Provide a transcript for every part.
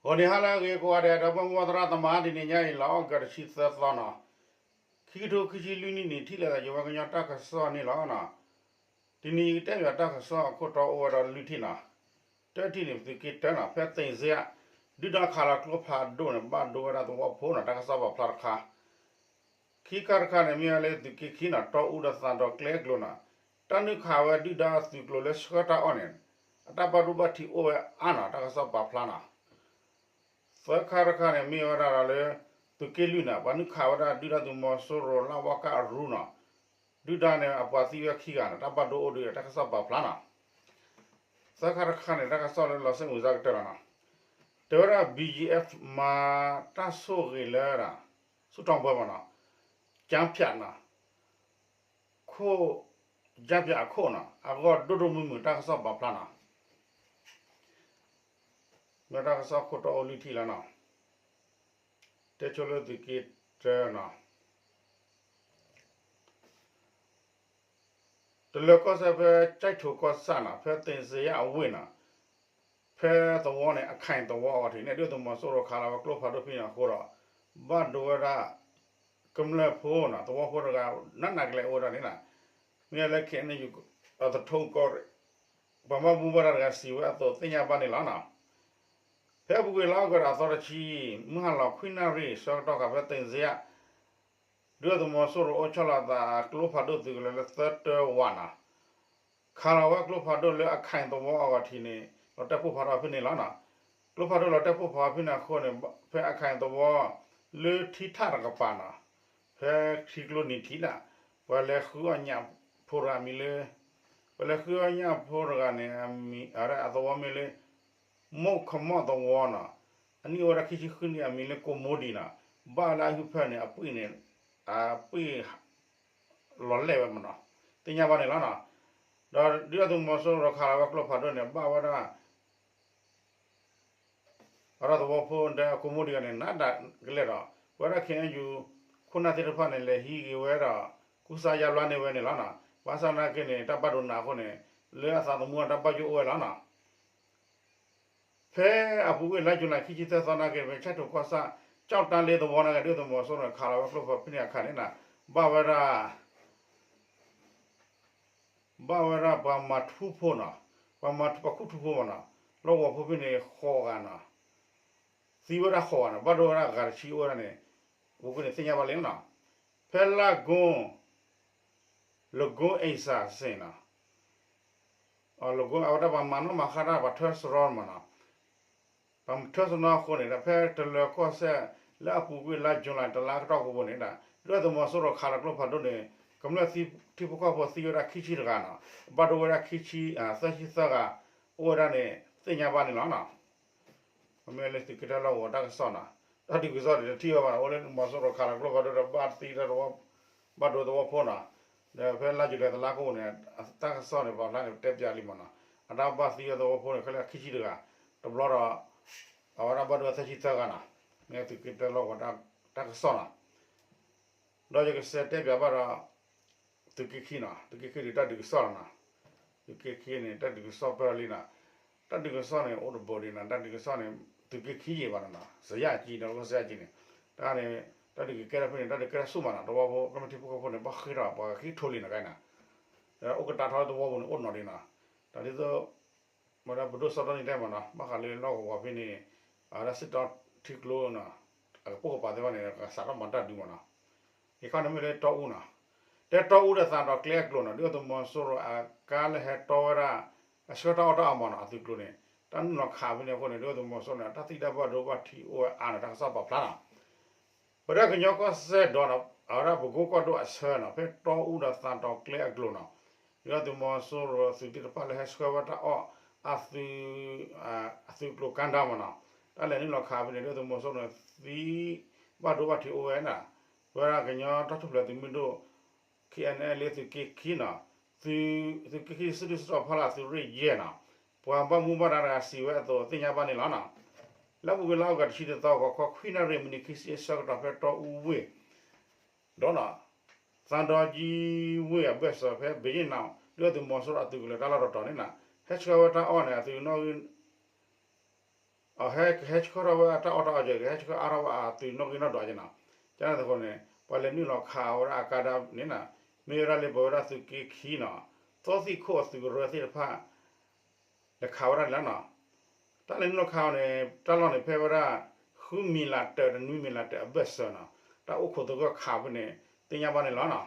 အိၣ်န့ၣ်ဟါလၢအဂ့ၤကိးဂၤဒဲး ဒီပုၢ်ဝဲၢ်သရၣ်သမါ တနံၤညါအံၤ လါအီကူး တဆံသၢသီနီၤ, ခံကထိခံဆံလွံၢ်နံၣ်န့ၣ် ထံၣ်လိာ်သးယဝဲကညီတၢ်ကစီၣ်န့ၣ်လီၤ. တနံၤအံၤကတဲဘၣ်တၢ်ကစီၣ်အခိၣ်တီအိၣ်ဝဲဒီးလွံၢ်ထံၣ်နီၤ, တထံၣ်န့ၣ် ပသုးက့တၢနီၤ ဖဲသ့ၣ်စ့ယါ ဒုၣ်ဒါခးလီၤကျိဖးဒိၣ်န့ၣ် ဘၣ်ဒိဝဲဒၣ်သဝီဖိနီၤ တၢ်ကစီၣ်ပာ်ဖျါတခါ ခံခါတခါန့ၣ် မ့ၢ်ဝဲလၢသုးက့ခံနီၤ တီအူဒီးသးဒီးကျဲအကျိၤနီၤ, တၢ်နုာ်ခးဝဲဒုၣ်ဒါသုးကျိၤလၢဆှၢတၢ်အီၣ်န့ၣ် အတၢ်ဘၣ်ဒိဘၣ်ထံးအိၣ်ဝဲအါနီၤ တၢ်ကစီၣ်ပာ်ဖျါနီၤ. သၢခါတခါန့ၣ် မ့ၢ်ဝဲဒၣ်ဒီးလၢ သုးက့လွံၢ်န့ၣ် ပှၤနုာ်ခးဝဲဒၣ်ဒုၣ်ဒါသုးမီၤစိရိၤလၢဝါကၢ်အရူနီၤ, ဒုၣ်ဒါန့ၣ် အပှၤသံဝဲခံဂၤန့ၣ် တၢ်ဘၣ်ဒိအိၣ်ဒီး တၢ်ကစီၣ်ပာ်ဖျါနီၤ. သၢခါတခါန့ၣ် တၢ်ကစီၣ်လၢလီၤစိတ်ဝင်စားကတၢၢ်လီၤနီၤ, တဲဝဲဒၣ် ဘီၣ်ကၠံအ့ဖ် မၤတၢ်ဆိၣ်ဂ့ၤလၢ ဆူၣ်တီၢ်ပၢမနီၤ, ကၠါဖၠးနီၤ, ခိၣ် ကၠါဖၠးအခိၣ်နီၤ အဂီၢ်ဒိၣ်ဒိၣ်မုၢ်မုၢ် တၢ်ကစီၣ်ပာ်ဖျါနီၤ. မ့ၢ်တၢ်ကစီၣ်ခိၣ်တီအိၣ်လွံၢ်ထံၣ်လီၤနီၤ, တဲဆိလၢသုးက့တၢနီၤ တလၢၤကီၢ်စဲၣ်ဖဲ ကၠဲးထိးကီၢ်ဆၣ်နီၤ ဖဲသ့ၣ်စ့ယါအဝ့ၢ်နီၤ, ဖဲသဝီန့ၣ် အခဲၣ်သဝီအဂီၢ်ထံးန့ၣ် ဒုၣ်ဒါသုးမီၤစိရိၤခးလီၤဝဲကျိဖးဒိၣ်ဖဲန့ၣ်အဃိဒီး ဘၣ်ဒိဝဲဒၣ် ကမျၢၢ်ဖိနီၤ သဝီဖိတဂၤ နးနးကလဲာ်အိၣ်ဝဲဒၣ်န့ၣ်နီၤ, မ့ၢ်လၢ ခ့ၣ်အဲၣ်ယူၣ် အသထိကီၢ်ရ့ၣ် ပှၤဘၣ်မူဘၣ်ဒါတဂၤစံးဝဲအသိးသ့ၣ်ညါဘၣ်န့ၣ်လီၤနီၤ. ဖဲအပူၤကွံာ်လါအီကူးအသီတဆံ မုၢ်ဟါလီၤခွံနၣ်ရံၣ် ဆၢကတီၢ်ခါဖဲသ့ၣ်စ့ယါ ဒုၣ်ဒါသုးမီၤစိရိၤအိၣ်ဆီလီၤသးကျိဖးဒိၣ်သုးကလၢၤလၢသၢတၢဝးနီၤ, ခးလီၤဝဲကျိဖးဒိၣ်လၢအခဲၣ်သဝီအဂီၢ်ထံးန့ၣ် လီၤတဲာ်ပိၢ်ဖးထီၣ်ဖဲန့ၣ်လီၤနီၤ. ကျိဖးဒိၣ်လီၤတဲာ်ပိၢ်ဖးထီၣ်ဖဲန့ၣ်အဃိန့ၣ် ဖဲအခဲၣ်သဝီ လၢထံထၣ်တကပၤနီၤ ဖဲထံကျိနံၤထံးနီၤ ပှၤလဲၤဃုအီၣ်ညၣ်ဖိတဂၤမံၤလၢ ပှၤလဲၤဃုအီၣ်ညၣ်ဖိတဂၤန့ၣ် အမံၤ အသဝီမ့ၢ်လၢ မိၣ်ခမီၣ်သဝီနီၤ, အနံၣ်အိၣ်ဝဲဒၣ်ခံဆံဃုနံၣ် အမံၤလၢကိၣ်မိဒံနီၤ, ဘၣ်လၢအဟၢဖၢန့ၣ် အပှ့ၢ်န့ၣ် အပှ့ၢ် လီၤလဲၢ်ဝဲမနီၤ, သ့ၣ်ညါဘၣ်န့ၣ်လီၤနီၤ. ဒီးဒုၣ်ဒါသုးမီၤစိရိၤခးလီၤဝဲကျိဖးဒိၣ်န့ၣ် ဘၣ်ဝဲဒၣ် အဝဲဒၣ်သဝီဖိဒီးအကိၣ်မိဒံဂၤန့ၣ် နးနးကလဲာ်ဒီး ပဝဲဒၣ် ခ့ၣ်အဲၣ်ယူၣ် ခိၣ်နၢ်သ့ၣ်တဖၣ်န့ၣ် လဲၤဟံးက့ၤဝဲဒီး ကူစါယါဘျါန့ၢ်ဝဲန့ၣ်လီၤနီၤ. ဘၣ်ဆၣ်သနာ်က့န့ၣ် တၢ်ဘၣ်ဒိနးအဃိန့ၣ် လၢအသးသမူအတၢ်ဘၣ်ယိၣ်အိၣ်ဝဲလီၤနီၤ. ဖဲအပူၤကွံာ်လါယူၤလံ ခံဆံသၢသီနာ်က့ ဖဲဆဲးထိၣ်ကီၢ်ဆၣ် ကၠီၣ်တၢ်လ့သဝီနာ်က့ ဒုၣ်ဒါသုးမီၤစိရိၤန့ၣ် ခးလီၤဝဲကျိဖးဒိၣ်ဖဲန့ၣ်အခါန့ၣ်နီၤ ဘၣ်ဝဲဒၣ် ဘၣ်ဝဲဒၣ်ပှၤမၤထူဖိနီၤ, ပှၤမၤထူ ပှၤခူၣ်ထူဖိမနီၤ, လီၢ်ကဝီၤဖိဖဲန့ၣ်ဃိးဂၤနီၤ, သံဝဲဒၣ်ဃိးဂၤနီၤ, ဘၣ်ဒိဝဲဒၣ်ဂၤတဆံအိၣ်ဝဲဒၣ်န့ၣ် ပူၤကွံာ်န့ၣ်သ့ၣ်ညါဘၣ်လံနီၤ. ဖဲလၢကိ လၢကိအ့စၢ်စ့ၣ်နီၤ လၢကိ အဝဲဒၣ်ပှၤမၤနီၣ်မၤဃါတၢ် ပှၤထၢစရီမနီၤ, ပှၤထၢစရီအဃိန့ၣ်ဒီး ဖဲတလၢၤကီၢ်စဲၣ် လၢအပူၤကွံာ်လါယူၤလံတလါကတီၢ်ကိးပူၤန့ၣ်ဒီး ဒုၣ်ဒါသုးမီၤစိရိၤခးလီၤကျိဖးဒိၣ်န့ၣ် ကမျၢၢ်ထံဖိကီၢ်ဖိသံဝဲဒၣ်ခံဆံတဂၤနီၤ, ဘၣ်ဒိဝဲဒၣ်ခံဆံ သၢဆံသၢဂၤ အိၣ်ဝဲဒၣ်န့ၣ် သ့ၣ်ညါဘၣ်န့ၣ်လီၤနီၤ. မ့ၢ်လၢသုးက့တၢလီၢ်ကဝီၤတၢ်ကစီၣ်နီၤ, တၢ်ဒုးကစီၣ်န့ၣ် တထံၣ်ဝဲဘၣ်နီၤ, အိၣ်လၢသုးမီၤစိရိၤခးလီၤကျိဖးဒိၣ်ဒီး ဘၣ်သံတၢ်သဝီ ဘၣ်ဒိသဝီဖိနီၤ, ဒီးဖဲလါယူၤလံတလါကိးပူၤန့ၣ် တၢ်ကစီၣ်န့ၣ် ပာ်ဖျါန့ၣ် ပတဲပျးလံမနီၤ, အတၢ်ဘၣ်သံဝဲသဝီဖိန့ၣ် ခဲလၢာ်ခံဆံတဂၤ, တဘျီဒီး အဝဲဒၣ်ဘၣ်ဒိသၢဆံသၢဂၤနီၤ, မ့ၢ်သုးက့တၢလီၢ်ကဝီၤတၢ်ကစီၣ်နီၤ. ဒီးယကစးတဲပျးဘၣ်ဒီး သုးက့ခံနီၤ, သုးက့ခံဒုးတၢ်ဒုးကစီၣ်လီၤနီၤ, သုးက့ခံန့ၣ် တၢ်ဒုးကစီၣ်ပၢၢ်လံနီၤ, တၢ်ဒုးကစီၣ်န့ၣ် အိၣ်တဘိဒံးနီၤ, တၢ်ဒုးကစီၣ်န့ၣ် သုးက့ခံယံာ်ဘၣ်နီၤ, စယါကံနီၤ, စယါကံန့ၣ် တၢ်န့ၣ် တၢ်ဒုးကကဲထီၣ်ဖဲန့ၣ် တၢ်ဒုးကဲထီၣ်ဆူၣ်မးနီၤ, သဝီဖိကမျၢၢ်ထံဖိကီၢ်ဖိန့ၣ် ဘၣ်ဃ့ထီၣ်ပှၤခံကထိလံနီၤ, ခဲအံၤနီၤ အိၣ်ကတၢၢ်ထီၣ်လၢသဝီပူၤန့ၣ် အိၣ်နီၤဒံးနီၤ, တၢ်ဒ်သိး မ့ၢ်ဒၣ်ပဒိၣ်စီၤတီနံၤတဲမးနီၤ, ဘၣ်ဃးလၢလီၢ်ကဝီၤဖဲန့ၣ် အဝဲဒၣ်စ့ၢ်ကီးထံကျိနီၤ, အကပိာ်ကပၤသ့ၣ်တဖၣ်န့ၣ် ကစးထီၣ်မၤတၢ်ဒုးမးနီၤ, ယခီန့ၣ်မ့ၢ်လၢတီအူနီၤ, တဲတီအူဒီးသးဒီးကျဲအကျိၤနီၤ, ဒုၣ်ဒါသုးမီၤစိရိၤအကါလၢဟဲတီဝဲဒၣ် အဆှၢတၢ်အီၣ်တၢ်အီမးနီၤ, အသုးကျိၤန့ၣ် တၢ်နုာ်လီၤခးဖဲန့ၣ်အဃိန့ၣ် ဒုၣ်ဒါသုးမီၤစိရိၤန့ၣ် တၢ်သံတၢ်ဘၣ်ဒိဘၣ်ထံးအိၣ်ဝဲအါနီၤ, တၢ်ကစီၣ်ပာ်ဖျါနီၤ ပဝဲဒၣ်ကညီကီၢ်စဲၣ်ဒီး အဝဲဒၣ်ပကိကီၢ်ဒိၣ်အဆၢနီၤ, ဖဲတီအူဒီးသးဒီးကျဲအကျိၤနီၤ, ဒုၣ်ဒါသုးမီၤစိရိၤအသုးသ့ၣ်တဖၣ်လၢဟဲဆှၢဝဲတၢ်အီၣ် အသုး အသုးကျိၤကါဒါမးနီၤ, တၢ်လဲၤနုာ်လီၤခးဖဲန့ၣ် ဒုၣ်ဒါသုးမီၤစိရိၤန့ၣ် သံဘၣ်ဒိဘၣ်ထံးအိၣ်ဝဲနီၤ, ပဝဲဒၣ်ကညီတၢ်ထူၣ်ဖျဲးသုးမုၢ်ဒိၣ် ခ့ၣ်အဲၣ်ယူၣ် လၢသုးက့ခံနီၤ, သုးက့ခံစုဒုၣ်စုတီၤဖီလာ်သုးရ့ၣ်ယဲၢ်နီၤ, ပှၤဘၣ်မူဘၣ်ဒါတဂၤစံးဝဲအသိးသ့ၣ်ညါဘၣ်န့ၣ်လီၤနီၤ. လၢအပူၤကွံာ်လါအီကူးတဆံတသီ ဂီၤခီခွံနၣ်ရံၣ်မံးနံးခံဆံအဆၢကတီၢ် ဖဲတီအူဝ့ၢ် ဒီးနီၤ သးဒီကၠံဝ့ၢ်အဘၢၣ်စၢၤ ဖဲဘ့ၣ်ယ့ၣ်နီၤ ဒုၣ်ဒါသုးမီၤစိရိၤအသုးကလၢၤတၢ်လီၢ်တတီၤန့ၣ်နီၤ, ဟဲဆှၢဝဲတၢ်အီၣ်န့ၣ် အသုးနီၣ်ဂံၢ် ဟဲဆှၢထီၣ်ဝဲအတၢ်အီၣ်တၢ်အီက့ၤ ကဟဲဆှၢအါထီၣ်ဝဲအသုးနီၣ်ဂံၢ်နီၣ်ဒွးက့ၤနီၤ. ကန့ၣ်အဃိန့ၣ် ပှၤလဲၤနုာ်လီၤခးဝဲဒၣ်အကါဒါန့ၣ်နီၤ, မ့ၢ်ဝဲဒၣ်လၢပဝဲဒၣ်သုးက့ခံနီၤ, သီသံၣ်ခိၣ်အသုးကရၢသ့ၣ်တဖၣ် လဲၤခးဝဲဒၣ်န့ၣ်လီၤနီၤ. တၢ်လဲၤနုာ်လီၤခးအီၤန့ၣ် တၢ်လီၢ်န့ၣ် ဖဲဝဲဒၣ် ဃုမံၤလးတၢး တနွံမံၤလးတၢးအဘၢၣ်စၢၤနီၤ, တၢ်အိၣ်ခိးသဂၢၢ်ခးဖဲန့ၣ် သ့ၣ်ညါဘၣ်န့ၣ်လီၤနီၤ.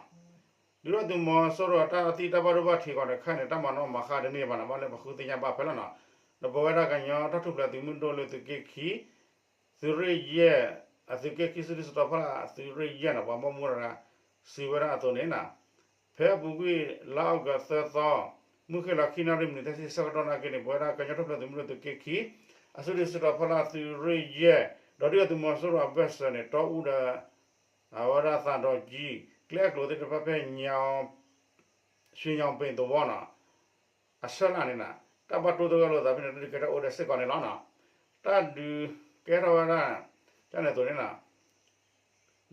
ဒုၣ်ဒါသုးမီၤစိရိၤအတၢ်သံတၢ်ဘၣ်ဒိဘၣ်ထံးအဂီၢ်န့ၣ် ခဲအံၤန့ၣ် တၢ်မၤနီၣ်မၤဃါတန့ၢ်ဘၣ်နီၤ, ဘၣ်လၢပဃုသ့ၣ်ညါဘၣ်ဖဲလီၤနီၤ. ဒီးပဝဲဒၣ်ကညီတၢ်ထူၣ်ဖျဲးသုးမုၢ်ဒိၣ်လၢသုးက့ခံ သုးရ့ၣ်ယဲၢ် အသုးက့ခံစုဒုၣ်စုတီၤဖီလာ်သုးရ့ၣ်ယဲၢ်နီၤ, ပှၤဘၣ်မူဘၣ်ဒါစံးဝဲဒၣ်အသိးန့ၣ်နီၤ, ဖဲအပူၤကွံာ်လါအီကူးသၢသီ မုၢ်ဃ့ၢ်လီၤခံနၣ်ရံၣ်မံးနံးသၢဆံဆၢကတီၢ်နာ်က့န့ၣ် ပဝဲဒၣ်ကညီတၢ်ထူၣ်ဖျဲးသုးမုၢ်ဒိၣ်သုးက့ခံ အစုဒုၣ်စုတီၤဖီလာ်သုးရ့ၣ်ယဲၢ် ဒီးဒုၣ်ဒါသုးမီၤစိရိၤအဘၢၣ်စၢၤန့ၣ် တီအူဒီး အဝဲဒၣ်သးဒီးကံ ကျဲအကျိၤသ့ၣ်တဖၣ်ဖဲ ရွှေညောင်ပင်သဝီနီၤ, အဆၢလၢ်န့ၣ်နီၤ, တၢ်ဘၣ်တိၢ်သဂၢၢ်လိာ်သးဖဲန့ၣ် တၢ်ဒုးကဲထီၣ်အိၣ်ဒီးစ့ၢ်ကီးန့ၣ်လီၤနီၤ. တၢ်ဒုးကဲထီၣ်ဝဲဒၣ် ကန့ၣ်အသိးန့ၣ်နီၤ,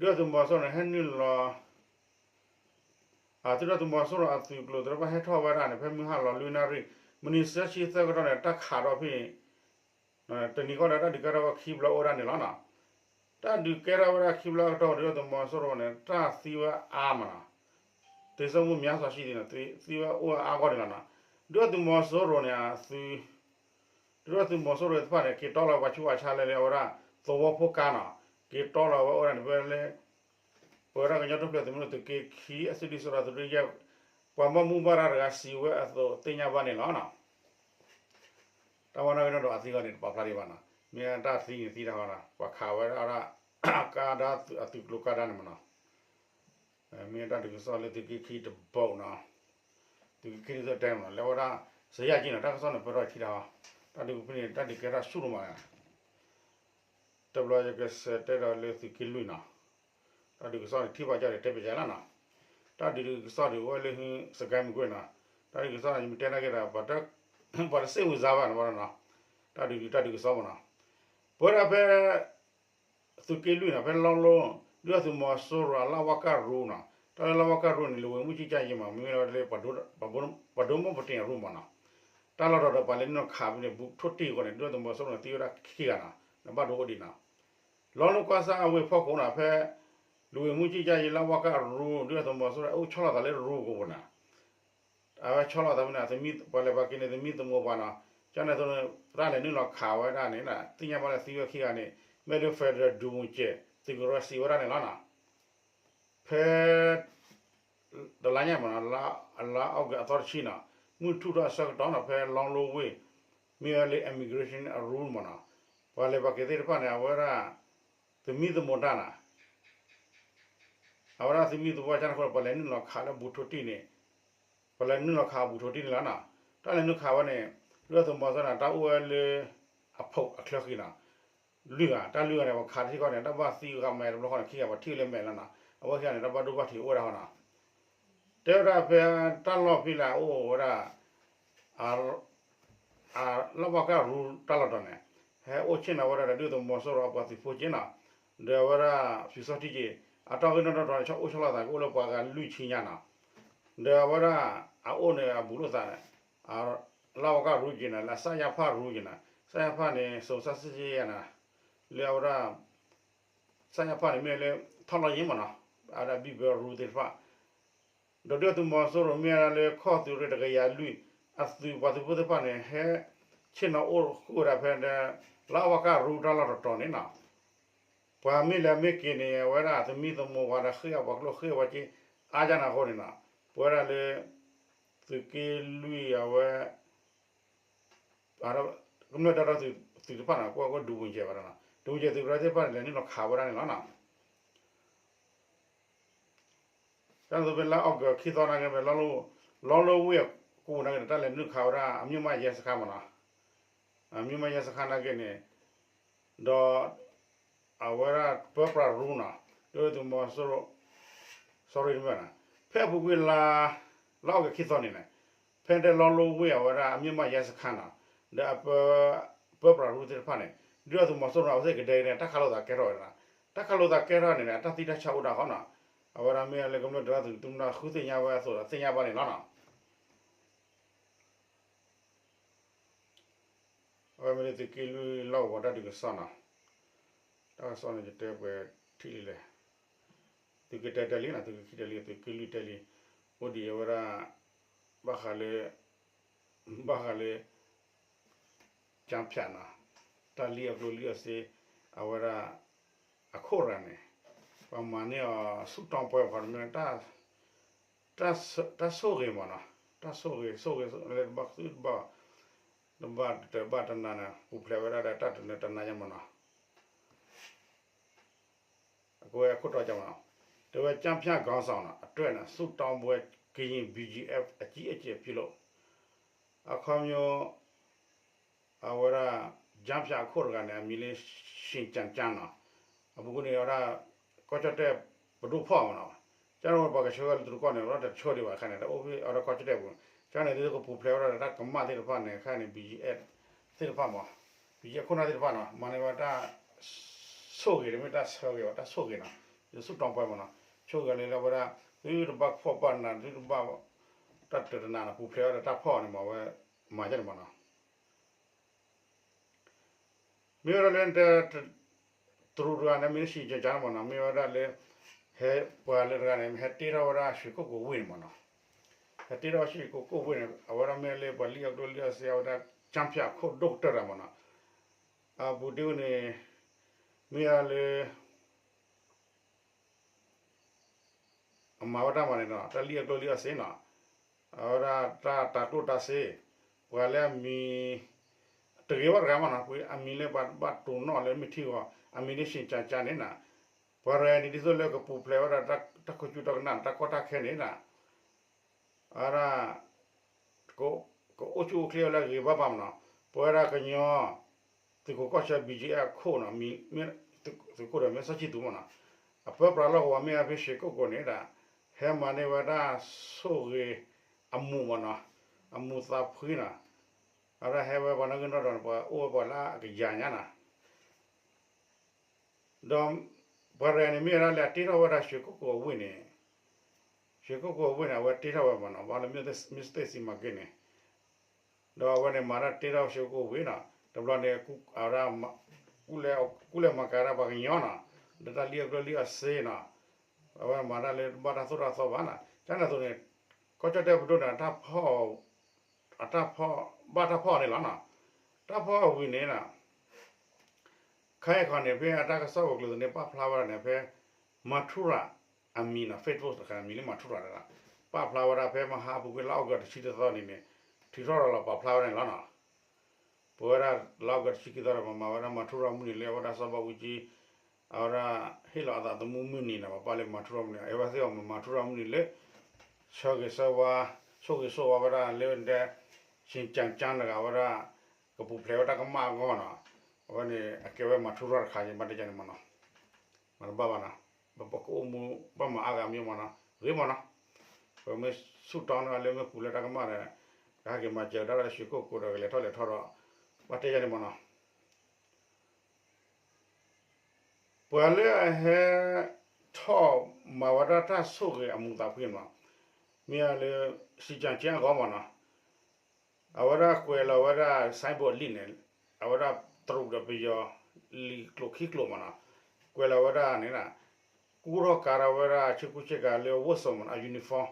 ဒုၣ်ဒါသုးမီၤစိရိၤန့ၣ် ဟဲနုာ်လီၤ အသုးဒုၣ်ဒါသုးမီၤစိရိၤအသုးကျိၤသ့ၣ်တဖၣ် ဟဲထီၣ်ဝဲဒၣ်န့ၣ် ဖဲမုၢ်ဟါလီၤလွံၢ်နၣ်ရံၣ် မံးနံးသၢဆံသၢကတီၢ်န့ၣ် တၢ်ခးထီၣ်ဖဲ တနံၤဃီဒီး တၢ်ဒုးကဲထီၣ်ဝဲခံဘျီအိၣ်ဝဲဒၣ်န့ၣ်လီၤနီၤ. တၢ်ဒုးကဲထီၣ်ဝဲဒၣ်ခံဘျီအကတီၢ် ဒုၣ်ဒါသုးမီၤစိရိၤန့ၣ် တၢ်သံဝဲအါမးနီၤ, သေဆုံးမှုများစွာရှိသည်နီၤ, သံဝဲအိၣ်ဝဲအါဂီၢ်န့ၣ်လီၤနီၤ. ဒုၣ်ဒါသုးမီၤစိရိၤန့ၣ် အသုး ဒုၣ်ဒါသုးမီၤစိရိၤသ့ၣ်တဖၣ်န့ၣ် က့ၤတီလီၤပှၤဆူးပှၤဆါလဲလၢအဝဲဒၣ် သဝီဖိကါနီၤ, က့ၤတီလီၤဝဲအိၣ်ဝဲဒၣ်န့ၣ် ဖဲလၢ ပဝဲဒၣ်ကညီတၢ်ထူၣ်ဖျဲးသုးမုၢ်ဒိၣ်သုးက့ခံ အစုဒုၣ်စုတီၤသုးရ့ၣ်ယဲၢ် ပှၤဘၣ်မူဘၣ်ဒါတဂၤစံးဝဲအသိးသ့ၣ်ညါဘၣ်န့ၣ်လီၤနီၤ. တၢ်မၤနီၣ်ဂံၢ်နီၣ်ဒွးအသံအဂီၢ်န့ၣ် တပာ်ဖျါဒံးဘၣ်နီၤ, မ့ၢ်တၢ်သံန့ၣ်သံတၢ်ဃီနီၤ, ပှၤခးဝဲဒၣ် အကါဒါအသုးကျိၤကါဒါန့ၣ်မးနီၤ, မ့ၢ်တၢ်ဒုးကစီၣ်လၢသုးက့ခံတဘိနီၤ, သုးက့ခံဒုးသၢတဲမးနီၤ, လၢဝဲဒၣ် စယၢ်ကံနီၤ, တၢ်ကစီၣ်န့ၣ် ပၢၢ်ထီၣ်ထံတၢ်ဃီ, တၢ်ဒုးကဖုန့ၣ် တၢ်ဒုးကဲထီၣ်ဆူၣ်ဒိၣ်မးနီၤ. တဘျီယကဆဲးတဲဒီးလၢသုးက့လွံၢ်နီၤ, တၢ်ဒုးကစီၣ်န့ၣ် ထံၣ်ဘၣ်ကၢ်ဒီးတဲပယဲလီၤနီၤ, တၢ်ဒုးကစီၣ်ဒုးအိၣ်ဝဲလၢဟု စကဲမကွ့ၢ်နီၤ, တၢ်ဒုးကစီၣ်န့ၣ် ယမ့ၢ်တဲနာ်က့ဒီး ပှၤတစ့ၣ်ဝံၤစါဘၣ်နီၤနီၤ, တၢ်ဒုးဒုးတၢ်ဒုးကစီၣ်မးနီၤ, ပဝဲဒၣ်ဖဲ သုးက့လွံၢ်နီၤ, ဖဲလီလိ ဒုၣ်ဒါသုးမီၤစိရိၤ လဝကရူနီၤ, တၢ်လၢလဝကရူန့ၣ် လူဝင်မှုကြီးကြပ်ရေးမး မ့ၢ်ဝဲဒၣ်လၢ ပှၤဒိၣ်မီၢ်ပတ့ၢ်အရူမးနီၤ, တၢ်လီၢ်တတီၤဒီးပှၤလဲၤနုာ်လီၤခးဖဲန့ၣ် ဘူးထိၣ်တံၢ်အဃိန့ၣ် ဒုၣ်ဒါသုးမီၤစိရိၤန့ၣ် သံဝဲဒၣ်ခံဂၤနီၤ, နဘၣ်ဒိအိၣ်ဒံးနီၤ, လီလိကွၢ်ဆၣ်အဝ့ၢ်ဖီခိၣ်နီၤ, ဖဲ လူဝင်မှုကြီးကြပ်ရေး လဝကရူ ဒုၣ်ဒါသုးမီၤစိရိၤ အအိၣ်ဆီလီၤသးလၢရူအပူၤနီၤ အဝဲဆီလီၤသးဖဲန့ၣ် ပှၤလဲၤပှၤက့ၤန့ၣ် သမံသမိးပှၤနီၤ, ကန့ၣ်အသိးန့ၣ် တၢ်လဲၤနုာ်လီၤခးဝဲဒၣ်န့ၣ် သ့ၣ်ညါဘၣ်လၢသံဝဲခံဂၤန့ၣ် မ့ၢ်လၢ Federal ဒူပူၤစဲး သုးကရၢစံးဝဲဒၣ်န့ၣ်လီၤနီၤ, ဖဲ တလါညါမးနီၤ, လါအီကူးအသီတဆံနီၤ, မုၢ်ထူၣ်ထီၣ်အဆၢကတီၢ်နီၤ, ဖဲလီလိဝ့ၢ် မ့ၢ်ဝဲလၢ immigration အရူမးနီၤ, ပှၤလဲၤပှၤက့ၤသ့ၣ်တဖၣ်န့ၣ် အဝဲဒၣ် သမံသမိးတၢ်နီၤ အဝဲဒၣ်သမံသမိးတၢ်န့ၣ်အဃိ ပှၤလဲၤနုာ်လီၤခးလၢဘူးထိၣ်တံၢ်န့ၣ်, ပှၤလဲၤနုာ်လီၤခးဘူးထိၣ်တံၢ်န့ၣ်လီၤနီၤ, တၢ်လဲၤနုာ်ခးဝဲန့ၣ် ဒုၣ်ဒါသုးမီၤစိရိၤန့ၣ် တၢ်အိၣ်ဝဲလၢ အဖီၣ်အချၢဃံနီၤ, လွံၢ်ဂၤ, တၢ်လွံၢ်ဂၤန့ၣ် ပှၤခးတထံၣ်ဃီန့ၣ် တၢ်ဘၣ်သံဂၤမဲာ်တဘျီဃီန့ၣ် ခံဂၤပှၤထံၣ်လၢမဲာ်လီၤနီၤ, အဝဲခံဂၤန့ၣ် တၢ်ဘၣ်ဒိဘၣ်ထံးအိၣ်ဝဲဒၣ်ဃီနီၤ, တဲဝဲဒၣ်ဖဲတၢ်လီၢ်ဖဲလၢအအိၣ်ဝဲဒၣ် အ လဝကရူတၢ်လီၢ်တတီၤန့ၣ် ဟဲအိၣ်ဆ့ၣ်နီၤဝဲဒၣ်ဒီးဒုၣ်ဒါသုးမီၤစိရိၤအပှၤသုးဖိက့နီၤ, ဒီးအဝဲဒၣ် ပျူစောထီးက့ အတၢ်ဂ့ၢ်နီၣ်ထီၣ်တတီၤန့ၣ် ဆီအိၣ်ဆီလီၤသးကအိၣ်လၢပှၤဂၤလွံၢ်ဆံညါနီၤ, ဒီးအဝဲဒၣ် အအိၣ်န့ၣ်အဘူးလိာ်သးန့ၣ် လဝကရူက့နီၤ လၢ စရဖ ရူက့နီၤ, စရဖ န့ၣ် စုံစမ်းစစ်ဆေးရေးနီၤ, လၢအဝဲဒၣ် စရဖ န့ၣ်မ့ၢ်လၢ ထီၣ်လီၢ်ယ့မးနီၤ, အဝဲဒၣ်ဘံၣ်ဘၢရူသ့ၣ်တဖၣ် ဒီးဒုၣ်ဒါသုးမီၤစိရိၤမ့ၢ်ဝဲဒၣ်လၢခီၣ်သုးရ့ၣ်တကယၤလွံၢ် အသုးပှၤသုးဖိသ့ၣ်တဖၣ်န့ၣ် ဟဲဆ့ၣ်နီၤအိၣ်ဃုာ်ဝဲဒၣ်ဖဲ လဝကရူတၢ်လီၢ်တတီၤန့ၣ်နီၤ, ပှၤမ့ၢ်လဲၤမ့ၢ်က့ၤန့ၣ် အဝဲဒၣ်သမံသမိးပှၤဒီးဃ့အပှၤကျိၣ်ဃ့အပှၤက့ အါယါန့ၣ်အဃိန့ၣ်နီၤ, ပဝဲဒၣ်လၢ သုးက့လွံၢ်အဝဲ ကမျၢၢ်တၢ်ဒီသဒၢသုးတဖၣ်န့ၣ် ကွၢ်ကွၢ်ဒူပူၤကဲဘၣ်ဒီးနီၤ, ဒူပူၤကဲသုးကရၢသ့ၣ်တဖၣ်န့ၣ် လဲၤနုာ်လီၤခးဝဲဒၣ်န့ၣ်လီၤနီၤ. တၢ်န့ၣ်အသိးဖဲလါအီကူးခံသီနာ်က့ဖဲ လီလိဝ့ၢ်အကူၣ်နာ်က့န့ၣ် တၢ်လဲၤနုာ်ခးဝဲဒၣ်အမျိာ်မးယဲစခါမးနီၤ, အမျိာ်မးယဲစခါနာ်က့န့ၣ် ဒီး အဝဲဒၣ်ပၢပြးရူနီၤ, ဒုၣ်ဒါသုးမီၤစိရိၤ sorry တမ့ၢ်ဘၣ်နီၤ, ဖဲအပူၤကွံာ်လါ လါအီကူးခံသီန့ၣ်န့ၣ် ဖဲတဲလီလိဝ့ၢ်အဝဲဒၣ်အမျိာ်မးယဲစခါနီၤ, ဒီးအပၢ ပၢပြးရူသ့ၣ်တဖၣ်န့ၣ် ဒုၣ်ဒါသုးမီၤစိရိၤအဝဲသ့ၣ်ကဒဲကဒဲ တၢ်ခးလိာ်သးကဲထီၣ်ဝဲဒၣ်, တၢ်ခးလိာ်သးကဲထီၣ်န့ၣ်န့ၣ် အတၢ်သံတၢ်ဆါအိၣ်ဒၣ်ဃီနီၤ, အဝဲဒၣ်မ့ၢ်လၢကမျၢၢ်တၢ်ဒီသဒၢသုးမုၢ်ဒိၣ်ဃုသ့ၣ်ညါဝဲအသိးဒီးသ့ၣ်ညါဘၣ်န့ၣ်လီၤနီၤ. အဝဲမ့ၢ်လၢသုးက့လွံၢ်လီၢ်ကဝီၤတၢ်ဒုးကစီၣ်နီၤ, တၢ်ကစီၣ်န့ၣ် ယတဲပှဲၤထံၣ်လံလဲၣ်, သုးက့တၢတဲလံနီၤ, သုးက့ခံတဲလံ, သုးက့လွံၢ်တဲလံ, အိၣ်ဒံးအဝဲဒၣ် ဘၣ်ဃးလၢ ဘၣ်ဃးလၢ ကၠါဖၠးနီၤ, တၢ်လံၣ်အကျိလံၣ်အစ့ အဝဲဒၣ် အခိၣ်တဂၤန့ၣ် ပှၤမၤန့ၢ်အီၤဆူၣ်တီပှဲၤခီမ့ၢ် တၢ်ဆိၣ်ဂ့ၤမးနီၤ, တၢ်ဆိၣ်ဂ့ၤ ဆိၣ်ဂ့ၤလၢတဘၣ်သုတဘၣ်, တဘၣ်တၢ်ဘၣ်တနါန့ၣ် ပူၤဖျဲးဝဲဒၣ်ဒီးတၢ်တနၢၤတနါညါမးနီၤ. အဝဲခိၣ်တီကမးနီၤ, တဲဝဲ ကၠါဖၠးခေါင်းဆောင်နီၤ အတွက်နဲ့ ဆူၣ်တီပှဲၤကရင် ဘီၣ်ကၠံၣ်အက်ဖ် အကြီးအကျယ်ဖြစ်လို့ အခီပညီ အဝဲဒၣ် ကၠါဖၠးအခိၣ်တဂၤန့ၣ် အမံၤလၢ ရှင်ကျန်းချမ်းနီၤ, အပူၤကွံာ်န့ၣ် အဝဲဒၣ် ကီၢ်ကၠီၣ်တဲၣ်ပဒိၣ်ဖီၣ်မးနီၤ, ကန့ၣ်ဝဲပှၤကဆှၢဝဲလၢတရူးကီၢ်န့ၣ် အဝဲဒၣ်တဆှၢဒံးဘၣ်အခါန့ၣ် တအိၣ်ဖဲအဝဲဒၣ်ကီၢ်ကၠီၣ်တဲၣ်ပူၤ, ကန့ၣ် သုကပူၤဖျဲးဝဲဒၣ်ဒီးတၢ်ကမၣ်သ့ၣ်တဖၣ်န့ၣ် အခါန့ၣ် ဘီၣ်ကၠံၣ်အက်ဖ် သ့ၣ်တဖၣ်မး, ဘီၣ်ကၠံၣ်အခိၣ်နၢ်သ့ၣ်တဖၣ်နီၤ မၤန့ၢ်ဝဲတၢ်ဆိၣ်ဂ့ၤ တမ့ၢ်တၢ်ဆၢဂ့ၤဘၣ် တၢ်ဆိၣ်ဂ့ၤနီၤ, ယဆူၣ်တီပှဲၤမးနီၤ, ဆိၣ်ဂ့ၤလၢလၢအဝဲဒၣ် သုတဘၣ်ဖီၣ်ဘၣ်နး သုတဘၣ် တၢ်တနၢၤတနါနီၤ ပူၤဖျဲးဝဲဒီးတၢ်ဖီၣ်န့ၣ်မး အဝဲမၤယါန့ၣ်မးနီၤ. မ့ၢ်ဝဲဒၣ်လၢ တရူးတဂၤန့ၣ် မ့ၢ်လၢ ရှင်ကျန်းချမ်း န့ၣ်မးနီၤ, မ့ၢ်ဝဲဒၣ်လၢ ဟဲပှၤလၢတဂၤန့ၣ် ဟဲတ့ထီၣ်ဝဲဒၣ် ရွှေကုက္ကို ဝ့ၢ်န့ၣ်မးနီၤ, ဟဲတ့ထီၣ် ရွှေကုက္ကို ဝ့ၢ်န့ၣ် အဝဲဒၣ်မ့ၢ်လၢပှၤလံၣ်အကျိလံၣ်အစ့ အဝဲဒၣ် ကၠါဖၠးခိၣ်ဒိၣ်ကတၢၢ်တဂၤမးနီၤ, အပူၤတ့ၢ်ဝဲန့ၣ် မ့ၢ်ဝဲဒၣ်လၢ အမၤဝဲတၢ်မၤန့ၣ်နီၤ တၢ်လံၣ်အကျိလံၣ်အစ့နီၤ, အဝဲဒၣ်တၢ်တၤကျိၣ်တၤစ့, ပှၤလၢအမံၤ တဂ့ၤဘၣ်တဂၤမးနီၤ, အမံၤလၢပှၤဘၣ်တိၢ်နီၣ်လၢမ့ၢ်ထံဂီၤ အမံၤလၢ ရှင်ကျန်းချမ်း န့ၣ်နီၤ, ပှၤရဲၣ်န့ၣ် ဒ်သိးလၢကပူၤဖျဲးဝဲဒၣ်တၢ်ခိၣ်ကၠူတၢ်ကနၣ် တၢ်ကီတၢ်ခဲန့ၣ်နီၤ အဝဲဒၣ် ကအိၣ်ဆူၣ်အိၣ်ချ့ဝဲလၢအဂ့ၤဘၣ်ဘၣ်မးနီၤ, ပဝဲဒၣ်ကညီ သုးခိၣ်ကီၢ်ဆၢ ဘီၣ်ကၠံၣ်အက်ဖ် အခိၣ်နီၤ, သုးခိၣ်ဒီးမ့ၢ်စီၤဆံသူမးနီၤ, အပၢပြးလီၢ်ကဝီၤမ့ၢ်အဖဲ ရွှေကုက္ကို န့ၣ်ဒီး ဟဲမၤန့ၢ်ဝဲဒၣ်ဆိၣ်ဂ့ၤအမူးမးနီၤ, အမူးသးဖှံနီၤ, အဝဲဒၣ်ဟဲဝဲပှၤနီၣ်ဂံၢ်နီၣ်ဒွးန့ၣ် ပှၤအိၣ်ဝဲပှၤလၢအကယၤညါနီၤ ဒီး ပှၤရဲၣ်န့ၣ် မ့ၢ်ဝဲဒၣ်လၢအတ့ထီၣ်ဝဲဒၣ် ရွှေကုက္ကို အဝ့ၢ်န့ၣ်, ရွှေကုက္ကို အဝ့ၢ်န့ၣ် အဝဲတ့ထီၣ်ဝဲမးနီၤ, ဘၣ်လၢ မ့ၢ်စတ့ၣ်စံမၤက့န့ၣ်, ဒီးအဝဲန့ၣ်မၤတၢ်တ့ထီၣ် ရွှေကုက္ကို အဝ့ၢ်နီၤ, တဘျီန့ၣ် အဝဲဒၣ် ကူၣ်လဲၤမၤကၤဒၣ်ပှၤကညီနီၤ, ဒီးတၢ်လံၣ်အကျိလံၣ်အစ့နီၤ, အဝဲမၤတၢ်လၢတဘၣ်တၢ်သိၣ်တၢ်သီဘၣ်နီၤ, ကန့ၣ်အသိးန့ၣ် ကီၢ်ကၠီၣ်တဲၣ်ပဒိၣ်န့ၣ် အတၢ်ဖီၣ် အတၢ်ဖီၣ် ဘၣ်တၢ်ဖီၣ်အီၤန့ၣ်လီၤနီၤ, တၢ်ဖီၣ်အဝံၤန့ၣ်နီၤ ခဲအံၤခီန့ၣ် ဖဲအတၢ်ကစီၣ်ဝဲၤကျိၤသန့ၣ် ပာ်ဖျါဝဲဒၣ်န့ၣ် ဖဲ မၤထူရၤ အမံၤနီၤ, Facebook တခါန့ၣ် မံၤလၢမၤထူရၤန့ၣ်လီၤ, ပာ်ဖျါဝဲဒၣ်ဖဲမဟါပူၤကွံာ်လါအီကူးတဆံတသီန့ၣ်န့ၣ် ထုးထီၣ်ဒီးလီၤပာ်ဖျါဝဲဒၣ်န့ၣ်လီၤနီၤ, ပဝဲဒၣ်လါအီကူးတဆံခံသီဒီး ပမၤဝဲဒၣ်မၤထူရၤမုၢ်နံၤလၢအဝဲဒၣ်စီၤဘးအူကၠံ အဝဲဒၣ်ဟ့ၣ်လီၤအသးသမူမုၢ်နံၤနီၤ, ပပာ်လၢမၤထူရၤမုၢ်နံၤ အဝဲသ့ၣ်အီၤမၤထူရၤမုၢ်နံၤလၢ ဆၢဂ့ၤဆၢဝါ ဆိၣ်ဂ့ၤဆိၣ်ဝါဝဲဒၣ်လၢဒဲ ရှင်ကျန်းချမ်း တဂၤဝဲဒၣ် ကပူၤဖျဲးဝဲတၢ်ကမၣ်အဂီၢ်နီၤ, အဝဲန့ၣ် အကဲဝဲမၤထူရၤတခါ ယဘၣ်တဲယၤန့ၣ်မးနီၤ, မၤတဘၣ်ဘၣ်နီၤ, ပကအိၣ်မူဘၣ်မၤအါဂၤမံၤမးနီၤ, ဂ့ၤမးနီၤ, ပမ့ၢ်ဆူၣ်တီန့ၢ်လၢမ့ၢ်ပူၤလၢတၢ်ကမၣ်ဒီး ကဟဲက့ၤမၤစၢၤတၢ်လၢရွှေကုက္ကိုဒီး ကလဲၤထီၣ်လဲၤထီဒီး ဘၣ်တဲယၤန့ၣ်မးနီၤ ပှၤလၢအဟဲထီၣ်မၤဝဲဒၣ်တၢ်ဆိၣ်ဂ့ၤအမူးသးဖှံန့ၣ်မး, မ့ၢ်လၢ စံၣ်ကၠၣ်ကၠၣ်အဂီၢ်မးနီၤ, အဝဲဒၣ်ကွဲးလီၤဝဲဒၣ် signboard လံာ်န့ၣ်, အဝဲဒၣ်တရူးဒီးပယီၤလံာ်ကျိာ်ခံကျိာ်မးနီၤ, ကွဲးလီၤဝဲဒၣ်န့ၣ်, ကူထီၣ်ကၤထီၣ်ဝဲဒၣ် ဆ့ကူဆ့ကၤလၢအဝတ်စုံမးနီၤ, အ uniform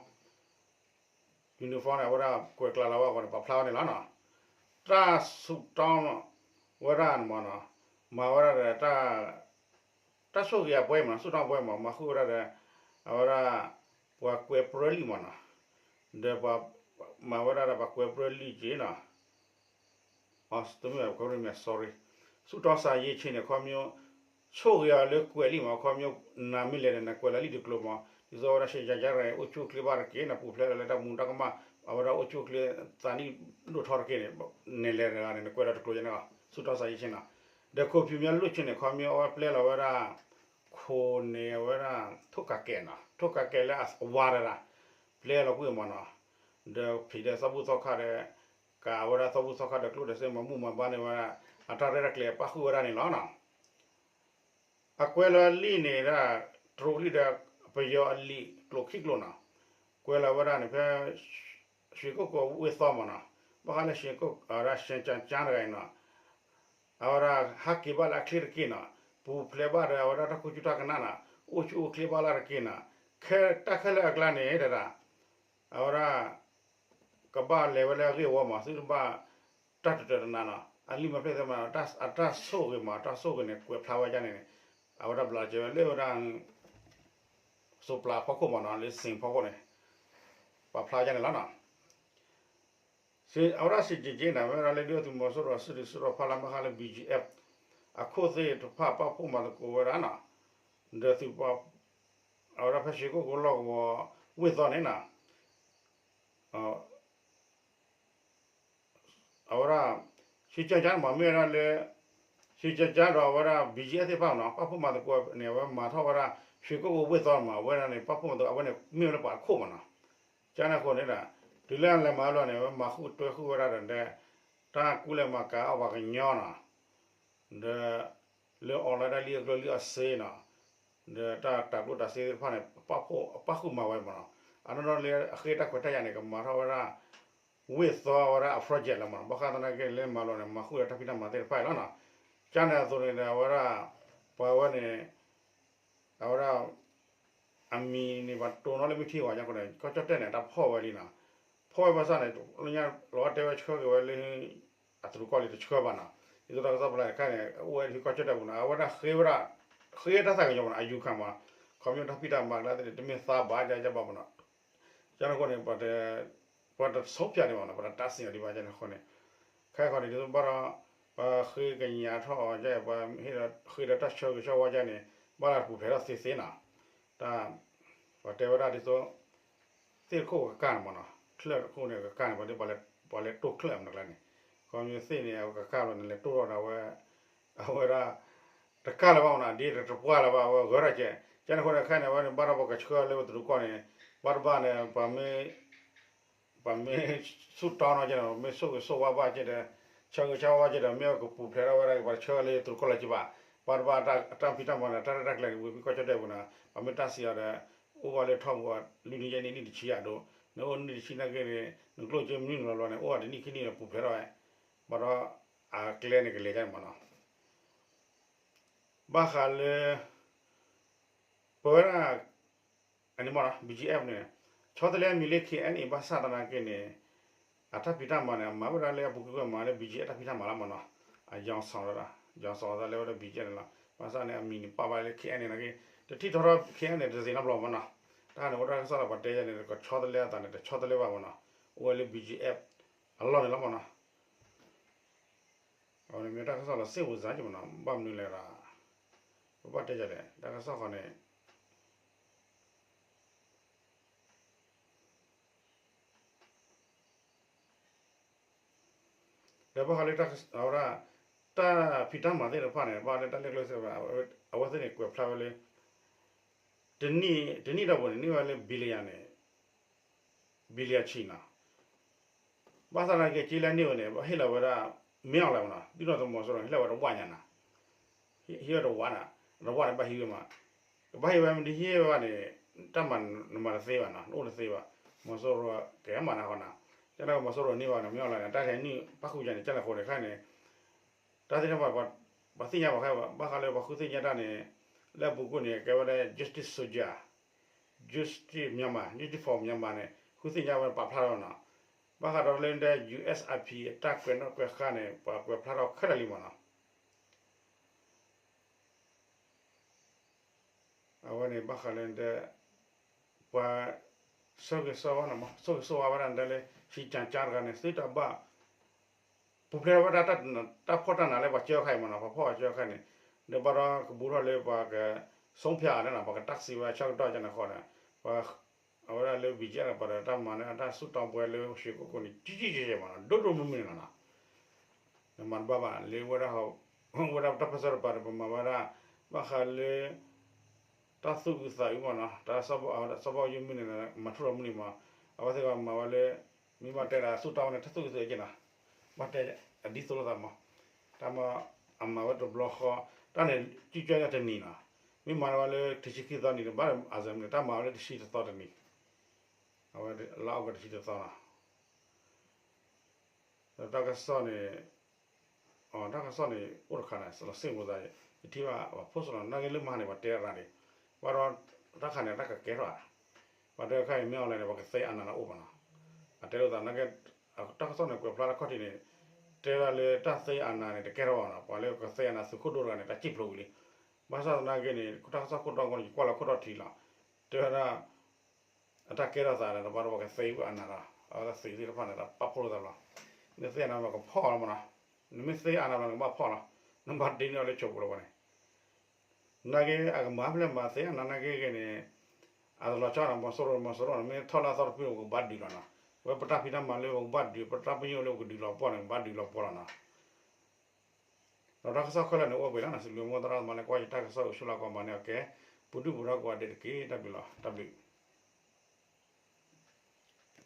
uniform န့ၣ် အဝဲဒၣ်ကွဲးကျါလီၤဝဲအဂီၢ်န့ၣ် ပာ်ဖျါဝဲန့ၣ်လီၤနီၤ, တၢ်ဆူၣ်တီဝဲဒၣ်န့ၣ်မးနီၤ, မၤဝဲဒၣ်ဒီး တၢ်ဆိၣ်ဂ့ၤအပှဲၤမးနီၤ, ဆူၣ်တီပှဲၤမး မၤဃုာ်ဝဲဒၣ်ဒီး အဝဲဒၣ် ပှၤကွဲးပြၢလံာ်မးနီၤ, ဒီးပှၤမၤဝဲဒၣ်ဒီးပှၤကွဲးပြၢလံာ်က့ၤနီၤ တမ့ၢ် sorry, ဆူၣ်တီစးယ့ဆ့န့ၣ် ခီဖျိ ဆိၣ်ဂ့ၤအီၤလၢကွဲးလံာ်မး ခီဖျိ နမ့ၢ်လဲၤဒီးနကွဲးလီၤလံာ်တကျိၤမး, ဒ်သိးအဝဲဒၣ် စံၣ်ကၠၣ်ကၠၣ် အိၣ်ဆူၣ်အိၣ်ချ့ဘၣ်တက့ၢ် နပူၤဖျဲးဒီးလၢတၢ်မူတၢ်ကမၣ် အဝဲဒၣ်အိၣ်ဆူၣ်အိၣ်ချ့ သးနံၣ်ဒိၣ်ထီၣ်တက့ၢ်န့ၣ်, နလဲၤတဂၤန့ၣ် နကွဲးလီၤတကျိၤယဲန့ၣ်လီၤ, ဆူၣ်တီစးယ့ဆ့နီၤ, ဒီးခိၣ်ဖၠူမဲလွံၢ်ဆ့န့ၣ် ခီဖျိ အဝဲပျဲလီၤဝဲဒၣ် ခိၣ်န့ၣ် အဝဲဒၣ် ထိၣ်ကးကဲးနီၤ, ထိၣ်ကးကဲးလၢအဝါတဂၤ ပျဲလီၤကွံာ်မးနီၤ, ဒီးဖံးဒီးသီဘူၣ်သီခါဒီး ကးဝဲဒၣ်သီဘူၣ်သီခါဒီးကျိၣ်ဒီးစ့ မၤမူမၤဘါန့ၢ်ဝဲဒၣ် အတၢ်ရဲၣ်တၢ်ကျဲၤပၣ်ဃုာ်ဝဲဒၣ်န့ၣ်လီၤနီၤ. အကွဲးလီၤလံာ်န့ၣ်ဒၣ် တရူးလံာ်ဒီးပယီၤအလံာ်ကျိာ်ခံကျိာ်နီၤ, ကွဲးလီၤဝဲဒၣ်န့ၣ်ဖဲ ရွှေကုက္ကို ဝ့ၢ်သီမးနီၤ, ဘၣ်ဃးလၢ ရွှေကုက္ကို အဝဲဒၣ် စံၣ်ကၠၣ်ကၠၣ် တဂၤအံၤနီၤ, အဝဲဒၣ်ဟးက့ၤဘၣ်လၢအချ့တက့ၢ်နီၤ, ပူၤဖျဲးဘၣ်ဒီး အဝဲဒၣ်တၢ်ခူၣ်ဆူၣ်တၢ်ကနၣ်နီၤ, အိၣ်ဆူၣ်အိၣ်ချ့ဘၣ်လၢတက့ၢ်နီၤ, ခဲတၢ်ခဲလၢာ်အကျါန့ၣ်တဒၣ် အဝဲဒၣ် ကဘၣ်လဲၤဝဲလၢအဂ့ၢ်အဝီမး, သုတဘၣ်တၢ်တတၢာ်တနးနီၤ, အလံာ်မၤဖျဲၣ်သ့မး အတၢ်ဆိၣ်ဂ့ၤမး အတၢ်ဆိၣ်ဂ့ၤန့ၣ် ကွဲးဖျါဝဲဒၣ်န့ၣ်န့ၣ်, အဝဲဒၣ်ဘျးစဲဝဲလၢဝဲဒၣ် စိးပျၤဖီခိၣ်မးနီၤ, လၢစ့ၣ်ဖီခိၣ်န့ၣ် ပာ်ဖျါဝဲဒၣ်န့ၣ်လီၤနီၤ. အဝဲဒၣ်စံးက့ၤက့ၤန့ၣ် မ့ၢ်ဝဲဒၣ်လၢဒုၣ်ဒါသုးမီၤစိရိၤ စံးဒုးစံးထီၣ်ဖးလၢမဟါလၢ ဘီၣ်ကၠံအ့ၣ်ဖ် အခိၣ်သ့ၣ်တဖၣ်ပာ်ဖှိၣ်မၤသကိးဝဲဒၣ်နီၤ, ဒီးသုးပ အဝဲဒၣ်ဖဲရွှေကုက္ကိုလီၢ်ကဝီၤဝ့ၢ်သီန့ၣ်နီၤ, အဝဲဒၣ် စံကၠၢကၠၢမး မ့ၢ်ဝဲဒၣ်လၢ စံကၠၢကၠၢဒီးအဝဲဒၣ် ဘီၣ်ကၠံအ့ၣ်ဖ်သ့ၣ်တဖၣ်နီၤ ပာ်ဖှိၣ်မၤသကိးန့ၣ် အဝဲမၤထီၣ်ဝဲဒၣ် ရွှေကုက္ကိုဝ့ၢ်သီမး အဝဲဒၣ်န့ၣ် ပာ်ဖှိၣ်မၤသကိး အဝဲန့ၣ်မ့ၢ်ဝဲလၢပှၤတခိၣ်မးနီၤ. ကန့ၣ်အဃိန့ၣ်ဒီး တုၤလၢအလဲၤမၤဘျီန့ၣ် အဝဲမၤဃုာ်တွဲဃုာ်ဝဲဒၣ်ဒီး တၢ်ကူၣ်လဲၤမၤကၤအီၣ်ပှၤကညီနီၤ, ဒီး လၢအီၣ်လဲဒၣ်လံအကျိၤလံအစ့နီၤ, ဒီးတၢ်တၤကျိၣ်တၤစ့သ့ၣ်တဖၣ်န့ၣ် ပာ်ဖှိၣ်မၤဝဲမးနီၤ. အနီၢ်နီၢ်လၢအဃ့တၢ်ခွဲးတၢ်ယာ်န့ၣ် ကမၤထီၣ်ဝဲဒၣ် ဝ့ၢ်သီဝဲဒၣ်အ project လီၤမးနီၤ. ဘၣ်ဃးသနာ်က့လၢမၤလီၤန့ၣ် မၤဃုာ်ဒီးတၢ်ဖံးတၢ်မၤသ့ၣ်တဖၣ်အံၤလီၤနီၤ. ကန့ၣ်အသိးန့ၣ်ဒီး အဝဲဒၣ် ပှၤဝဲန့ၣ် အဝဲဒၣ် အမံၤန့ၣ် ပှၤတိၢ်နီၣ်လၢမ့ၢ်ထံဂီၤညါအဃိန့ၣ် ကီၢ်ကၠီၣ်တဲၣ်န့ၣ် တၢ်ဖီၣ်ဝဲလံနီၤ. ဖီၣ်ဝဲဘၣ်ဆၣ်န့ၣ် လၢညါလီၤတဲဝဲဆှၢက့ၤဝဲလၢ အတရူးကီၢ်လံတဆှၢဘၣ်နီၤ. ဒ်သိးတၢ်ကစီၣ်ပျၢ်တခါန့ၣ် အိၣ်ဝဲလၢကီၢ်ကၠီၣ်တဲၣ်ပူၤနီၤ အဝဲဒၣ်ဃ့ဝဲဒၣ် ဃ့တၢ်သးကညီၤမးနီၤ အယူၤခးမး ခီဖျိတၢ်ဖံးတၢ်မၤကျါသ့ၣ်န့ၣ် တမ့ၢ်သးဘၣ်ဒ်ဘၣ်မးနီၤ. ကန့ၣ်အဃိန့ၣ် ပှၤတဆီဖၠးန့ၣ်မးနီၤ ပှၤတတးစံၣ်အီၤဒံးဘၣ်ကန့ၣ်အဃိန့ၣ် ခဲအံၤဃီန့ၣ် ဒ်သိးဘၣ်ဒီး ပှၤဃ့ကညးထီၣ်အီၤ ပှၤဃ့ဒီးတၢ်ဆှၢကဆှီဝဲကန့ၣ် ဘၣ်လၢပူၤဖျဲးထီၣ်သ့သ့နီၤ. တၢ် ပှၤတဲဝဲဒၣ်ဒ်သိး သ့ၣ်တခိၣ်ကကၢ်န့ၣ်မးနီၤ ချၢၣ်တခိၣ်န့ၣ်ကကၢ်န့ၣ် ပှၤဒ်ပှၤလဲၤတိၢ်ချၢၣ်အမနုၤကျါန့ၣ် ခီမ့ၢ်သ့ၣ်န့ၣ် အကကၢ်လီၤန့ၣ် လဲၤတိၢ်ထီၣ်ဒီးဝဲ အဝဲဒၣ် တကၢ်လၢၤဘၣ်မးနီၤ ဒ်တတပှၢ်လၢၤဘၣ် အဝဲဂဲၤထီၣ်ကဲ ကန့ၣ်အဃိန့ၣ် ခဲအံၤန့ၣ် အဝဲန့ၣ် ဘၣ်ဒီးပှၤကဆှၢလၢပတရူးကီၢ်န့ၣ် ဘၣ်တဘၣ်န့ၣ် ပှၤမ့ၢ် ပှၤမ့ၢ်ဆူၣ်တီနီၤကဲန့ၣ် မ့ၢ်ဆိၣ်ဂ့ၤဆိၣ်ဝါဘၣ်ကဲဒီး ဆၢဂ့ၤဆၢဝါဘၣ်ကဲဒီး မ့ၢ်အကပူၤဖျဲးထီၣ်ဝဲဒၣ် ပှၤတဆှၢလၢတရူးကီၢ်လၢၤက့ဘၣ် ဘၣ်တဘၣ်တၢ်ဖံးတၢ်မၤန့ၣ် တၢ်ရဲၣ်တၢ်ကျဲၤန့ၣ် ဝံၤမ့ၢ်ကီၢ်ကၠီၣ်တဲၣ်ပူၤန့ၣ် ပှၤမ့ၢ်တၢ်စံးအီၤဒီး အိၣ်ဘၣ်လၢထီဘိ လွံၢ်နံၣ်ယဲၢ်နံၣ်နံၣ်တဆံအဒိ နအိၣ်နံၣ်တဆံနာ်က့န့ၣ် နကျိၣ်စ့မနုၤန့ၣ်လီၤလီၤန့ၣ် အိၣ်ဘၣ်တနံၣ်ခံနံၣ်ဒီးပူၤဖျဲးထီၣ်ဝဲ ဘၣ်ဒီး အကျဲန့ၣ်ကလဲၤဒ်န့ၣ်မးနီၤ ဘၣ်ဃးလၢ ပဝဲဒၣ် အန့ၣ်မးနီၤ ဘီၣ်ကၠံအ့ၣ်ဖ်န့ၣ် ဆီတလဲအမံၤလၢ ခ့ၣ်အဲၣ်အဲၣ်အ့ၣ် ဘၣ်ဆၣ်သနာ်က့န့ၣ် အတၢ်ဖံးတၢ်မၤန့ၣ် အမၤဝဲဒၣ်လၢအပူၤကွံာ်ဝဲမးလၢ ဘီၣ်ကၠံအ့ၣ်ဖ် တၢ်ဖံးတၢ်မၤလီၤမးနီၤ အယီၤစီၤဝဲဒၣ် ယီၤစီၤဝဲဒၣ်လၢဝဲဒၣ် ဘီၣ်ကၠံအ့ၣ်ဖ်န့ၣ်လီၤ ဘၣ်ဆၣ်န့ၣ် အမံၤန့ၣ်ပာ်ဘၣ်လၢ ခ့ၣ်အဲၣ်အဲၣ်အ့ၣ် နာ်က့ တထံၣ်ထီၣ်ထီၣ် ခ့ၣ်အဲၣ်အဲၣ်အ့ၣ်န့ၣ် တသ့ၣ်နီတဘျီမးနီၤ တၢ်န့ၣ် အိၣ်တၢ်ကစီၣ်လၢပှၤတဲယဲန့ၣ် ကဆီတလဲအသးန့ၣ် တဆီတလဲဘၣ်မးနီၤ အိၣ်ဝဲလၢ ဘီၣ်ကၠံအ့ၣ်ဖ် အလီၢ်န့ၣ်လီၤမးနီၤ အဝဲန့ၣ်မ့ၢ်တၢ်ကစီၣ်လီၤ စ့ၢ်ဝူၤစၢ်က့မးနီၤ ဘၣ်မနုၤလဲၣ်ဒီး ပဘၣ်တဲယဲလဲၣ် တၢ်ကစီၣ်ဃီန့ၣ် ဒီးဘၣ်ဃးလၢ အဝဲဒၣ် တၢ်ဖံးတၢ်မၤသ့ၣ်တဖၣ်န့ၣ် ဘၣ်လၢတၢ်လဲၤကျိၣ်စ့ အဝဲသ့ၣ်န့ၣ် ကွဲးဖျါဝဲလၢ တနံၣ် တနံၣ်ဒီးပူၤန့ၣ် န့ၢ်ဝဲလၢ billion န့ၣ် billion ဆံနီၤ ဘၣ်ဆၣ်သနာ်က့ က့လၢန့ၢ်ဝဲန့ၣ် ဟ့ၣ်လီၤဝဲဒၣ် မ့ၢ်အီၤလဲၣ်မးနီၤ ဒ်သိးသုးမီၤစိရိၤန့ၣ် ဟ့ၣ်လီၤဝဲတဝၣ်ညါနီၤ ဟ့ၣ်ဝဲတဝၣ်နီၤ တဝၣ်န့ၣ် ဘၣ်ဟံးဝဲမး ကဘၣ်ဟ့ၣ်ဝဲမ့ၢ်တဟ့ၣ်ဝဲဘၣ်န့ၣ် တၢ်မၤနမၤတသ့ဘၣ်နီၤ နအိၣ်တသ့ဘၣ် မီၤစိရိၤကဟဲမၤနၤဃီနီၤ ကန့ၣ်မီၤစိရိၤန့ၢ်ဘၣ်န့ၣ် မ့ၢ်အီၤလဲၣ်န့ၣ် တၢ်ထဲန့ၣ် ပၣ်ဃုာ်ယါန့ၣ် ကန့ၣ်အဃိန့ၣ် ခဲအံၤန့ၣ် တၢ်သ့ၣ်တဖၣ် ပှၤသ့ၣ်ညါဘၣ်ခဲ ဘၣ်ဃးလၢပှၤဃုသ့ၣ်ညါတၢ်န့ၣ် လၢအပူၤကွံာ်န့ၣ် ကဲဝဲဒၣ် justice soldier justice Myanmar justice for Myanmar န့ၣ် ဃုသ့ၣ်ညါဝဲပာ်ဖျါထီၣ်နီၤ ဘၣ်ဃးဒီးလၢ ယူႇအၢၣ်ၡ်အၣ်ပီၣ် အတၢ်ကွဲးနီၣ်ကွဲးဃါန့ၣ် ပှၤကွဲးဖျါထီၣ်ခဲလၢာ်လံမးနီၤ အဝဲန့ၣ်ဘၣ်ဃးလၢ ပှၤ ဆိၣ်ဂ့ၤဆိၣ်ဝါ ဆိၣ်ဂ့ၤဆိၣ်ဝါဝဲဒၣ်လၢ ဟံၣ်ကၠၢ်ကၠၢ်တဂၤန့ၣ် သုတဘၣ် ပူၤဖျဲးဝဲဒၣ် တၢ်ဖှီၣ်တၢ်နးလၢပှၤကၢဃာ်အံၤမးနီၤ ပှၤဖှီၣ်ပှၤကၢဃာ်န့ၣ် ဒီးဘၣ်ဒီးကဘူးထီၣ်လၢပှၤက ဆုံးဖြတ် န့ၣ်နီၤ ပှၤကတၢ်စံးဝဲဆၢကတီၢ်ကန့ၣ်ဃီဒီး ပှၤ အဝဲဒၣ်လၢ ဘီၣ်ကၠံအ့ၣ်ဖ် ပှၤဒီးတၢ်မၤန့ၣ် အတၢ်စူၢ်တၢ်ပှဲၤလၢ ရွှေကုက္ကိုန့ၣ် ကံကံကဲကဲမးနီၤ ဒိၣ်ဒိၣ်မုၢ်မုၢ်န့ၣ်လီၤနီၤ နမၤတဘၣ်ဘၣ် လၢဝဲဒၣ် ဝဲဒၣ်တၢ်ပၢၢ်ဆၢတပၤဒီး ပမၤဝဲဒၣ် ဘၣ်ဃးလၢ တၢ်သူၣ်အုးသးအုးမးနီၤ တၢ်စီၤဘၣ်အူယုၢ်မုၢ်န့ၣ် မၤထူၣ်လီၤမုၢ်န့ၣ်မး အဝဲသ့ၣ်ကမၤဝဲလၢ မ့ၢ်ဘၣ်တဲဒၣ်စူၢ်တၢ်ဝဲန့ၣ် တၢ်သူၣ်အုးသးအုးက့နီၤ ဘၣ်တဲ အဒ်သိးလိာ်သးမး တၢ်မၤ အမၤဝဲတဘျီဃီ တၢ်န့ၣ် ကံကၢန့ၣ်တနံၤနီၤ မ့ၢ်မၤဝဲလၢတဆံခံသီနံၤန့ၣ် ဘၣ်အစၢၤမနုၤ တၢ်မၤဝဲလၢတဆံတသီတနံၤ အဝဲလါအီကူးတဆံတသီနီၤ ဒီးတၢ်ကစီၣ်န့ၣ် တၢ်ကစီၣ်န့ၣ် အိၣ်တခါန့ၣ် လီၤစ့ၣ်မူသး ယထံၣ်ဘၣ်ပှၤ post လီၤ နာ်က့လၢမဟါန့ၣ် ပှၤတဲအရၤန့ၣ် ဘၣ်ဒီး တၢ်ခါန့ၣ် တၢ်ကကဲထီၣ်ဧါ ပှၤတဲခါအံၤ မ့ၢ်အီၤလဲၣ်န့ၣ် ပှၤကသ့အနၤလၢအအိၣ်ဘၣ်နီၤ အတဲလိာ်သးနာ်က့ တၢ်ကစီၣ်န့ၣ် ကွဲးဖျါတခီၣ်ထံးန့ၣ် တဲဒၣ်လၢတၢ်သ့အနၤန့ၣ် တကဲထီၣ်ဘၣ်နီၤ ပှၤလၢကသ့အနၤသုးခိၣ်ဒိၣ်တဂၤန့ၣ် တၢ်စံၣ်ဖျိးဝံၤလံ ဘၣ်ဆၣ်သနာ်က့န့ၣ် တၢ်ကစီၣ်ခိၣ်တီခိၣ်န့ၣ် ယကွၢ်လီၤခိၣ်တီထံးလီၤ တဲဝဲဒၣ် အတၢ်ကဲထီၣ်သးဒီး တဘၣ်ဒီးပှၤကသ့ဝဲအနၤဒီး အဝဲသ့ၣ်သ့ၣ်တဖၣ်န့ၣ်ဒီး ပာ်ဖှိၣ်လိာ်သးလီၤ နသ့အနၤမ့ၢ်ကဖီၣ်လီၤမနီၤ နမ့ၢ်သ့အနၤလီၤ နကဘၣ်ဖီၣ်လီၤ နဘၣ်ဒ့န့ၢ်အီၤလၢဆိးပူၤလီၤဝဲန့ၣ် နာ်က့ အကမၤဖဲလဲၣ်မၤသ့အနၤနာ်က့ဂ့ၤန့ၣ် အတလီၤဆီနီၤ မီၤစိရိၤ မီၤစိရိၤန့ၣ် မ့ၢ်ထီၣ်လၢအသီတဖုန့ၣ် ပကဘၣ်ဒုးလီၤနီၤ ဝဲပတၢ်ဖံးတၢ်မၤလၢပကဘၣ်ဒုး ပတၢ်ပညိၣ်လၢပကဒုးလီၤပှီၢ်န့ၣ် ပကဘၣ်ဒုးလီၤပှီၢ်လီၤနီၤ ဒီးတၢ်ကစီၣ်ခဲလၢာ်န့ၣ် အိၣ်ဝဲလီၤနီၤ စံးဘျုးမိၢ်သရၣ်သမါလၢကွၢ်ယတၢ်ကစီၣ်အိၣ်ဆူၣ်လၢကီးမၤန့ၢ်အီၤကဲ ပူၤဒုၣ်ပူၤဒါကိးဂၤဒဲးတက့ၢ် တၢ်ဘျုးလီၤ တၢ်ဘျုး